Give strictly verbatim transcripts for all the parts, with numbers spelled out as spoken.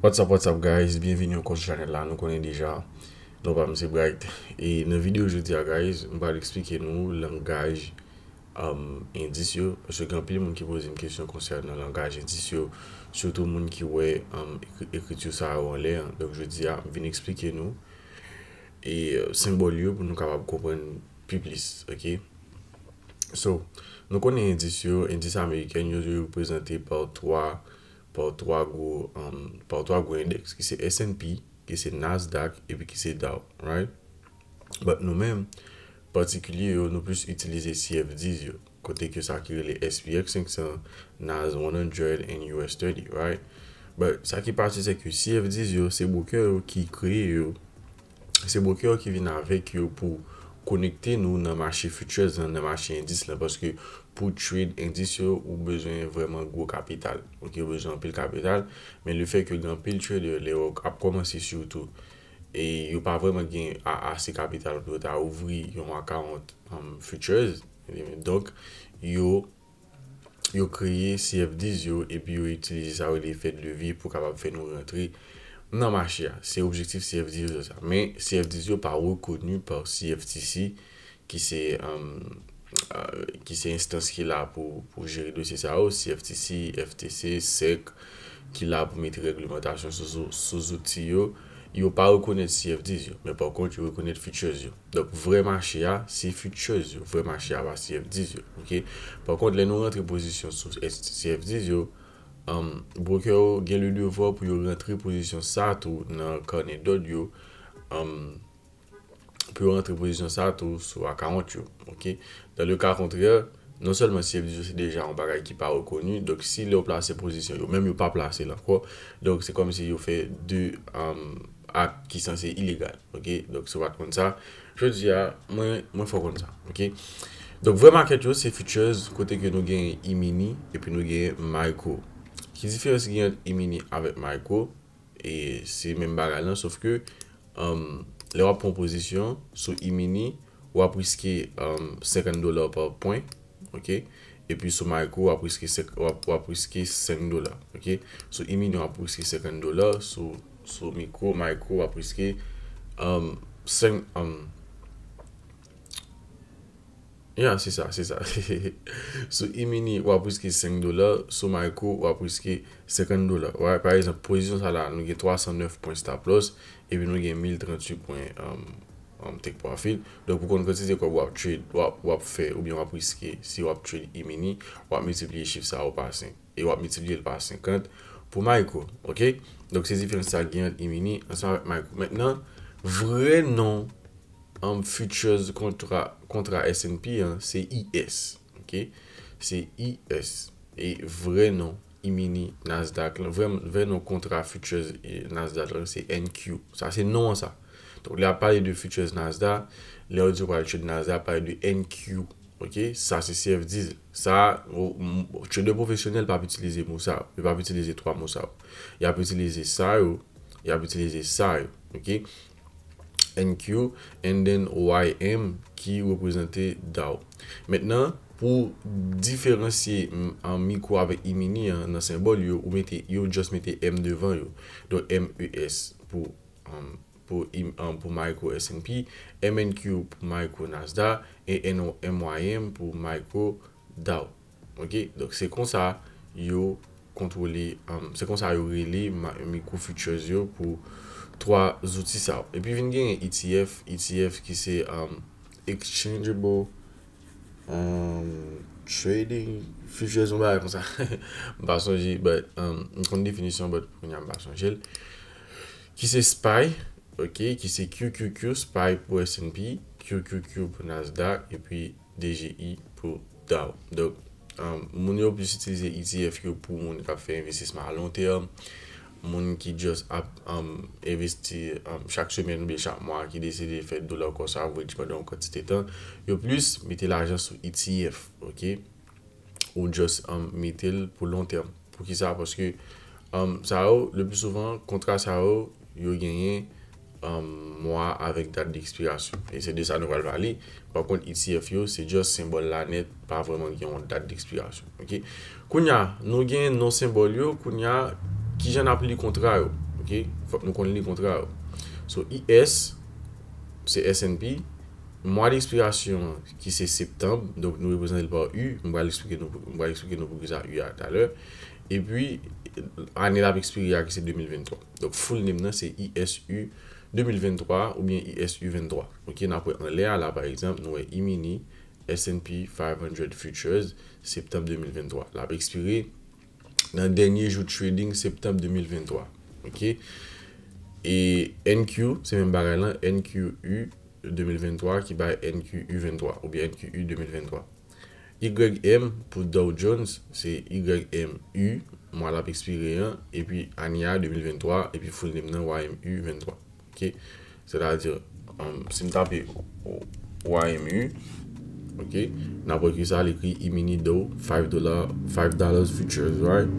What's up, what's up, guys? Byenveni ankò sou chanèl la. Nou konnen deja, non pa m se Bright. E nan videyo jodi a, guys, m pral eksplike nou langaj, um, endis yo. Paske gen anpil moun ki poze m kesyon konsènan langaj endis yo, sitou moun ki wè, um, ekri-, ekriti sa yo anlè an. Donk, jodi a, m vin eksplike nou e, uh, senbòl yo pou nou kapab konprann pi plis, ok? So, nou konnen endis yo, endis ameriken yo, yo reprezante pa twa, pa twa gwo, um, pa twa gwo endèks, ki se S and P, ki se Nasdaq, epi ki se Dow, right? But nou menm, patikilye yo, nou plis itilize C F dis yo, kote ke sa ki rele S P X senk san, Nas one hundred and U S thirty, right? But sa ki pase, se ke C F dis yo, se broker yo ki kreye yo, se broker yo ki vin avèk yo pou konekte nou nan mache futures lan, nan mache endis lan, paske pou trade endis yo, ou bezwen vrèman gwo kapital. Ok, ou bezwen anpil kapital, men le fè ke gen anpil trader, lè yo ap kòmanse sitou, e yo pa vrèman gen a-, ase kapital pou yo ta ouvri yon account, um, futures, donk, yo yo kreye C F dis yo, epi yo itilize sa yo rele efè de levye pou kapab fè nou rantre nan mache a. Se objektif C F dis yo sa. Men C F dis yo pa rekoni pa C F T C, ki se, um, uh, ki se enstans ki la pou, pou jere dosye sa yo. C F T C, F T C, sec, ki la pou mete règlemantasyon sou, sou, sou zouti yo. Yo pa rekonèt C F dis yo, men pa kont, yo rekonèt futures yo. Donk, vrè mache a, se futures yo. Vrè mache a pa C F dis yo, ok? Pa kont, lè nou rantre pozisyon sou S-, C F dis yo, um, broker yo gen le devwa pou yo rantre pozisyon sa tou nan kanè dòd yo, um, pou yo rantre pozisyon sa tou sou account yo, ok? Dans le cas contraire, non sèlman C F dis yo se deja yon bagay ki pa rekoni, donk si lè yo plase pozisyon yo, menm yo pa plase l ankò, donk se kòmsi yo fè de, um, ak ki sanse ilegal, ok? Donk, si w pa t konn sa, jodi a, mwen, mwen fè w konn sa, ok? Donk, vrè market yo, se futures, kote ke nou gen E-mini, epi nou gen Micro. Ki diferans ki gen ant E-mini avèk Micro? E se menm bagay lan, sof ke, um, lè w ap pran pozisyon sou E-mini, w ap riske, um, senkant dola pa pwen, ok? Epi sou Micro, w ap riske senk, w ap, w ap riske senk dola, ok? Sou E-mini, w ap riske senkant dola, sou, sou Micro, Micro, w ap riske, um, senk, um, yeah, se sa, se sa. Sou E-mini, w ap riske senk dola, sou Micro, w ap riske senkant dola. Right? Pa egzanp, pozisyon sa la, nou gen twa san nèf pwen stop loss, epi nou gen mil tranntuit pwen, um, um, take profit. Donk, pou konn kantite kòb w ap trade, w ap, w ap fè, oubyen w ap riske, si w ap trade E-mini, w ap miltipliye chif sa yo pa senk. E w ap miltipliye l pa senkant pou Micro, ok? Donk, se diferans sa ki gen ant E-mini ansanm avèk Micro. Mentnan, vrè non, um, futures kontra, kontra S and P an, se E S, ok? Se E S. E vrè non, E-mini, Nasdaq lan, vrè, vrè non kontra futures, e, Nasdaq lan, se N Q. Sa se non an sa. Donk, lè ap pale de futures Nasdaq, lè yo di yo pral trade Nasdaq, pale de N Q. Ok? Sa se C F dis. Sa, ou, m, trader pwofesyonèl p ap itilize mo sa yo. Yo p ap itilize twa mo sa yo. Y ap itilize sa yo, y ap itilize sa yo. Ok? N Q, and then Y M ki reprezante Dow. Mentnan, pou diferansye, m, an Micro avèk E-mini an, nan senbòl yo, ou mete, yo just mete M devan yo. Donk, M E S pou, um, pou, im, um, pou Micro S and P, M N Q pou Micro Nasdaq, e N, M Y M pou Micro Dow. Ok? Donk, se konsa yo kontwole, um, se konsa yo rele ma-, micro futures yo pou twa zouti sa yo. Epi vin genyen E T F, E T F ki se, um, exchangeable, um, trading futures, yon bagay konsa. M pa sonje, but, um, m konn definisyon, but kounye a m pa sonje l. Ki se spy, ok, ki se Q Q Q, spy pou S and P, Q Q Q pou Nasdaq, epi D G I pou Dow. Donk, um, moun yo plis itilize E T F yo pou moun k ap fè envestisman a lon tèm, moun ki just ap, um, envesti, um, chak semèn oubyen chak mwa, ki deside fè dollar cost average pandan yon kantite tan, yo plis mete lajan sou E T F, ok? Ou just, um, mete l pou lon tèm. Poukisa? Paske, um, sa yo, le pli souvan, kontra sa yo, yo genyen, um, mwa avèk dat dekspirasyon. E se de sa nou pral pale. Pa kont, E T F yo, se just senbòl la nèt, pa vrèman gen yon dat dekspirasyon. Ok? Kounye a, nou gen non senbòl yo, kounye a, kijan n ap li kontra yo? Ok? Fòk nou konn li kontra yo. So, E S, se S and P. Mwa de ekspirasyon an, ki se septanm, donk nou reprezante l pa U. M pral eksplike nou, m pral eksplike nou poukisa U a talè. Epi, ane l ap ekspire a, ki se de mil venntwa. Donk, full name nan, se E S U de mil venntwa oubyen E S U venntwa. Ok, n ap wè anlè a la, pa egzanp, nou wè E-mini, S and P five hundred Futures, septanm de mil venntwa. L ap ekspire nan dènye jou trading septanm de mil venntwa. Ok? E N Q, se menm bagay lan, N Q U de mil venntwa ki bay N Q U venntwa oubyen N Q U de mil venntwa. Y M pou Dow Jones, se Y M U, mwa l ap ekspire an, epi ane a de mil venntwa, epi full name nan Y M U venntwa. Ok? Sètadi, um, si m tape Y M U, ok, n ap wè ki sa l ekri E-mini Dow, five dollar, five dollars futures, right?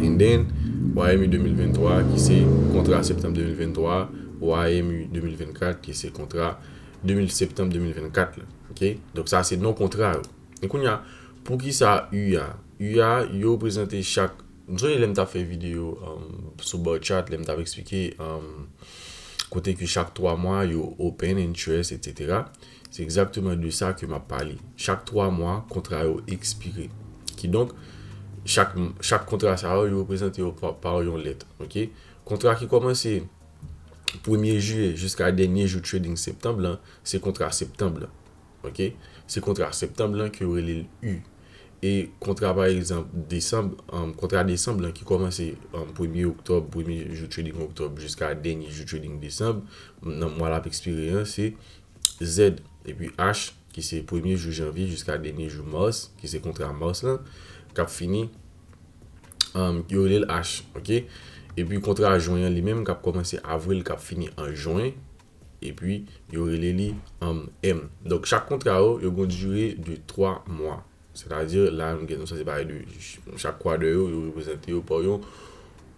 And then, Y M U de mil venntwa, ki se kontra septanm de mil venntwa, Y M U de mil vennkat, ki se kontra de mil, septanm de mil vennkat la. Ok? Donk, sa se non kontra yo. E kounye a, poukisa U a? U a, yo reprezante chak, m sonje lè m t ap fè videyo, um, sou bar chart, lè m t ap eksplike, um, kote ke chak twa mwa, yo open interest, et cetera. Se egzakteman de sa ke m ap pale. Chak twa mwa, kontra yo ekspire. Kidonk, chak, chak kontra sa yo, yo reprezante yo pa, pa yon lèt. Ok? Kontra ki kòmanse premye jiyè jiska dènye jou trading septanm lan, se kontra septanm lan. Ok? Se kontra septanm lan ke yo rele l U. E kontra, pa egzanp, desanm, um, kontra desanm lan ki kòmanse, um, premye oktòb, premye jou trading oktòb jiska dènye jou trading desanm, nan mwa l ap ekspire an, se Z. Epi H, ki se premye jou janvye jiska dènye jou mas, ki se kontra mas lan, k ap fini, um, yo rele l H, ok? Epi kontra jen an li menm, k ap kòmanse avril, k ap fini an jen, epi yo rele li, um, M. Donk, chak kontra yo, yo gen yon dire de twa mwa. Sètadi, la, nou gen, nou sanse pale de ch-, chak kwadè yo, yo reprezante yo pa yon,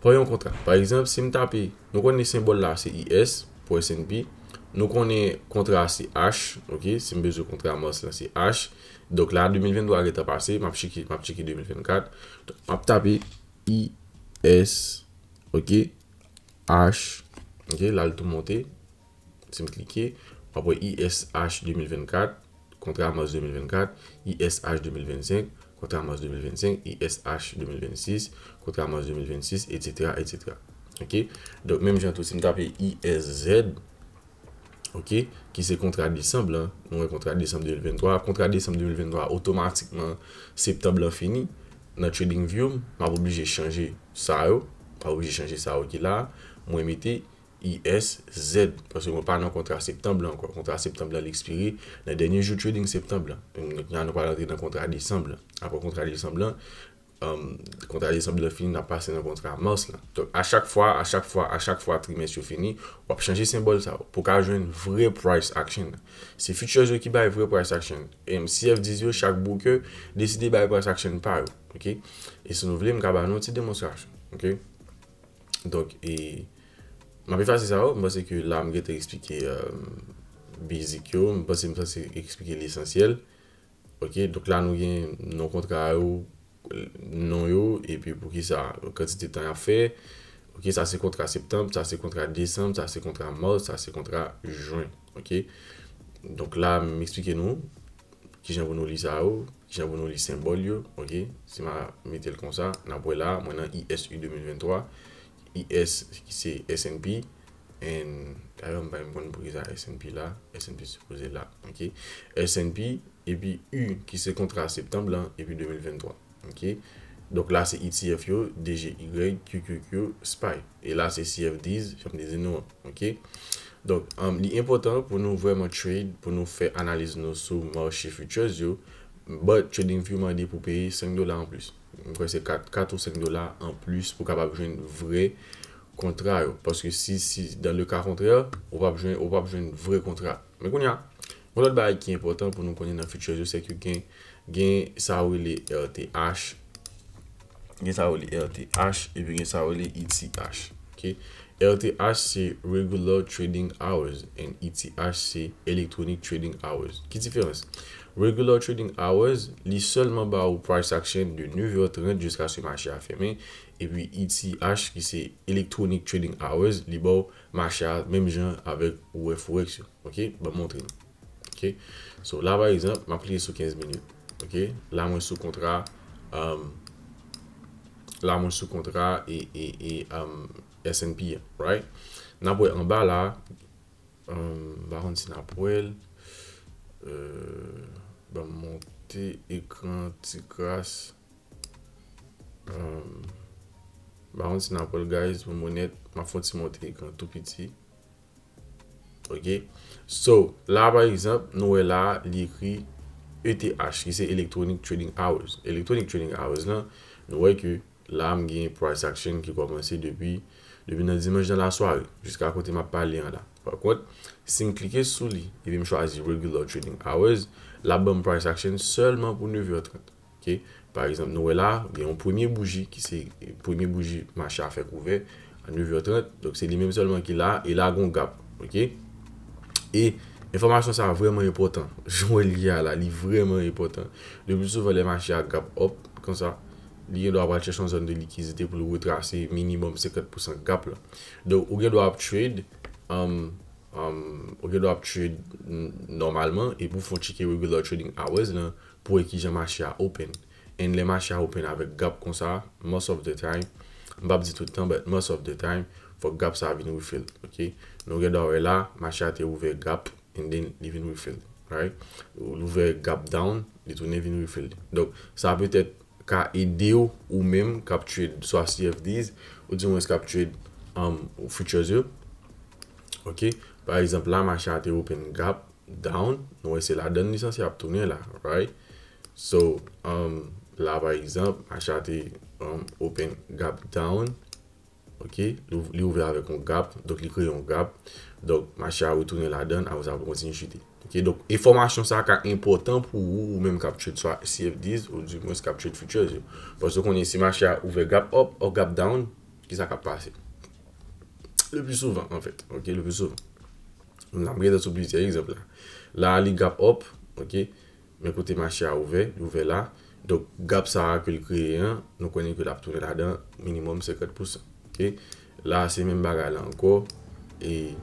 pa yon kontra. Pa egzanp, si m tape, nou konnen senbòl la, se E S pou S and P. Nou konnen kontra a se H, ok? Si m bezwen kontra mas lan, se H. Donk la, de mil venntwa gentan pase, m ap tcheke, m ap tcheke de mil vennkat. Donk, m ap tape E S, ok? H, ok? La, l tou monte. Si m klike, w ap wè E S H de mil vennkat, kontra mas de mil vennkat, E S H de mil vennsenk, kontra mas de mil vennsenk, E S H de mil vennsis, kontra mas de mil vennsis, et cetera, et cetera. Ok? Donk, menm jan tou, si m tape E S Z, ok, ki se kontra desanm lan, nou wè kontra desanm de mil venntwa, kontra desanm de mil venntwa, otomatikman, septanm lan fini, nan TradingView m, m ap oblije chanje sa yo, m ap oblije chanje sa yo ki la, mwen mete E S Z, paske mwen pa nan kontra septanm lan ankò. Kontra septanm lan, li ekspire nan dènye jou trading septanm lan. Kounye a, nou pral antre nan kontra desanm lan. Apre kontra desanm lan, um, kontra desanm lan fini, n ap pase nan kontra mas lan. Donk, a chak fwa, a chak fwa, a chak fwa trimès yo fini, w ap chanje senbòl sa yo pou w ka jwenn vrè price action nan. Se futures yo ki bay vrè price action. E C F diz yo, chak broker deside bay price action pa yo. Ok? E si nou vle, m ka ba nou yon ti demonstrasyon. Ok? Donk, e, m ap efase sa yo. M panse ke la, m gentan eksplike, um, basic yo. M panse, m panse eksplike lesansyèl. Ok, donk la, nou gen non kontra yo, non yo, epi pou ki sa, kantite tan y ap fè. Ok, sa se kontra septanm, sa se kontra desanm, sa se kontra mas, sa se kontra jen. Ok, donk la, m eksplike nou kijan pou nou li sa yo, kijan pou nou li senbòl yo, ok? Si m a mete l konsa, n ap wè la, mwen nan E S U de mil venntwa, E S ki se S and P, and, dayè, m pa menm konn poukisa S and P la, S and P sipoze la, ok? S and P, epi U ki se kontra septanm lan, epi de mil venntwa, ok? Donk la, se E T F yo, D G Y, Q Q Q, spy. E la, se C F diz, jan m te di nou an, ok? Donk, um, li enpòtan pou nou vrèman trade, pou nou fè analiz nou sou mache futures yo, but TradingView mande pou peye senk dola anplis. M kwè se kat, kat ou senk dola anplis pou kapab jwenn vrè kontra yo. Paske si, si, dans le cas contraire, ou p ap jwenn, ou p ap jwenn vrè kontra. Men kounye a, yon lòt bagay ki enpòtan pou nou konnen nan futures yo, se ke gen, gen sa yo rele R T H, gen sa yo rele R T H, epi gen sa yo rele E T H. Ok? R T H se regular trading hours, and E T H se electronic trading hours. Ki diferans? Regular trading hours, li sèlman ba ou price action de neuf heures trente jiskaske mache a fèmen. Epi E T H, ki se electronic trading hours, li ba w mache a menm jan avèk ou wè Forex yo. Ok, ban m montre nou. Ok, so la pa egzanp, m ap klike sou kenz minit. Ok, la mwen sou kontra, um, la mwen sou kontra e, e, e, um, S and P an, right? N ap wè anba la, um, m pa konn si n ap wè l. Euh, ban m monte ekran ti kras. Um, m pa konn si n ap wè l, guys, pou m onèt, m ap fè yon ti monte ekran tou piti. Ok. So, la, pa egzanp, nou wè la, li ekri E T H, ki se Electronic Trading Hours. Electronic Trading Hours lan, nou wè ke la, m gen price action ki kòmanse depi, depi nan dimanch nan lasware, jiska kote m ap pale an la. Pa kont, si m klike sou li, epi m chwazi Regular Trading Hours, l ap ban m price action sèlman pou neuf heures trente. Ok? Pa egzanp, nou wè la, gen yon premye bouji ki se premye bouji mache a fèk ouvè a neuf heures trente. Donk, se li menm sèlman ki la, e la gon gap. Ok? E enfòmasyon sa a vrèman enpòtan. Jan w wè li ye a la, li vrèman enpòtan. Le pli souvan, lè mache a gap up, konsa, li gen dwa pral chèche yon zòn de likidite pou l retrase minimòm senkant pousan gap la. Donk, ou gen dwa ap trade, um, um, ou gen dwa ap trade n-, nòmalman, epi w fè w tcheke regular trading hours lan, pou wè kijan mache a open. And lè mache a open avèk gap konsa, most of the time, m p ap di tout tan, but most of the time, fòk gap sa a vin refill, ok? Nou gen dwa wè la, mache a te ouvè gap, and then li vin refill, right? Ou l ouvè gap down, li tounen vin refill. Donk, sa petèt ka ede w, ou menm k ap trade swa C F Ds, ou di mwens k ap trade, um, futures yo. Ok? Pa egzanp, la, mache a te open gap down, nou wè se ladann li sanse ap tounen la, right? So, um, la, pa egzanp, mache a te, um, open gap down, ok? Li, li ouvè avèk yon gap, donk li kreye yon gap. Donk, mache a retounen ladann, apre sa, pou kontinye chite. Ok, donk, enfòmasyon sa a ka enpòtan pou ou, ou menm k ap trade swa C F Ds, ou di mwens k ap trade futures yo. Paske w konnen si mache a ouvè gap up or gap down, kisa k ap pase? Le pli souvan, an fèt. Ok, le pli souvan. N ap rete sou plizyè egzanp la. La, li gap up, ok? Men kote mache a ouvè, li ouvè la. Donk, gap sa a ke l kreye an, nou konnen ke l ap tounen ladan minimòm senkant pousan. Ok? La, se menm bagay la ankò. E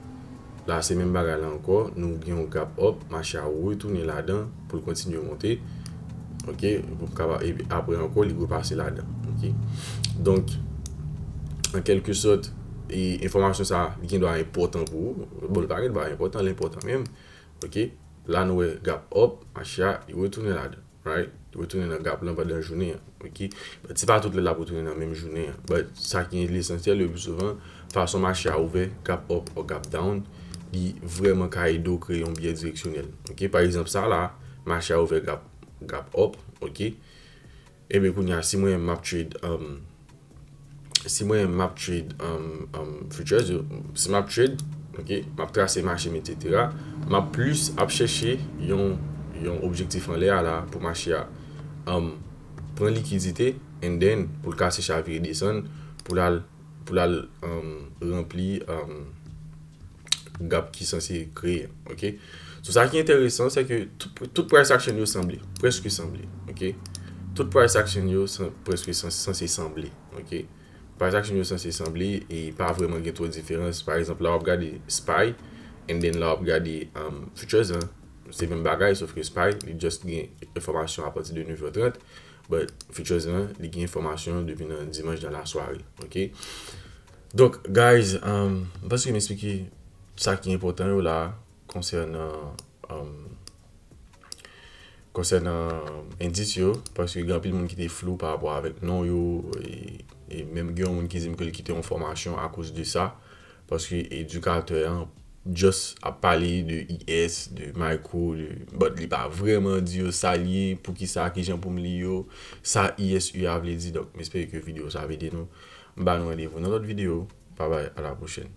la, se menm bagay la ankò. Nou gen yon gap up, mache a retounen ladan pou l kontinye monte. Ok? Pou l kapab, epi apre ankò, li repase ladan. Ok? Donk, an kèlke sòt, e enfòmasyon sa a, li gen dwa enpòtan pou ou. Bon, li pa gen dwa enpòtan, li enpòtan menm. Ok? La, nou wè gap up, mache a, li retounen ladan. Right? Li retounen nan gap lan pandan jounen an. Ok? But se pa tout lè l ap retounen nan menm jounen an. But sa ki lesansyèl, le pli souvan, fason mache a ouvè, gap up or gap down, li vrèman ka ede w kreye yon biyè direksyonèl. Ok? Pa egzanp, sa la, mache a ouvè gap, gap up, ok? Ebyen, kounye a, si mwen menm m ap trade, um, si mwen menm m ap trade, um, um, futures yo, si m ap trade, ok, m ap trase mache m, et cetera, m ap plis ap chèche yon, yon objektif anlè a la pou mache a, um, pran likidite, and then pou l kase chavire desann, pou l al, pou l al, um, ranpli, um, gap ki sanse kreye, ok? So, sa ki enteresan, se ke tout, tout price action yo sanble, prèske sanble, ok? Tout price action yo san-, prèske san-, sanse sanble, ok? Price action yo sanse sanble e pa vrèman gen twò diferans. Pa egzanp, la w ap gade spy, and then la w ap gade, um, futures lan, se menm bagay, sof ke spy, li just gen enfòmasyon apati de neuf heures trente, but futures lan, li gen enfòmasyon depi nan dimanch nan lasware, ok? Donk, guys, um, m panse ke m eksplike sa ki enpòtan yo la konsènan, um, konsènan endis yo, paske gen anpil moun ki te flou pa rapò avèk non yo, e, e menm gen yon moun ki di m ke l kite yon fòmasyon akoz de sa, paske edikatè an just ap pale de E S, de micro, de, but li pa vrèman di yo sa l ye, poukisa, kijan pou m li yo, sa E S U a vle di. Donk, m espere ke videyo sa ap ede nou. M ba nou randevou nan lòt videyo. Bye bye, à la prochaine.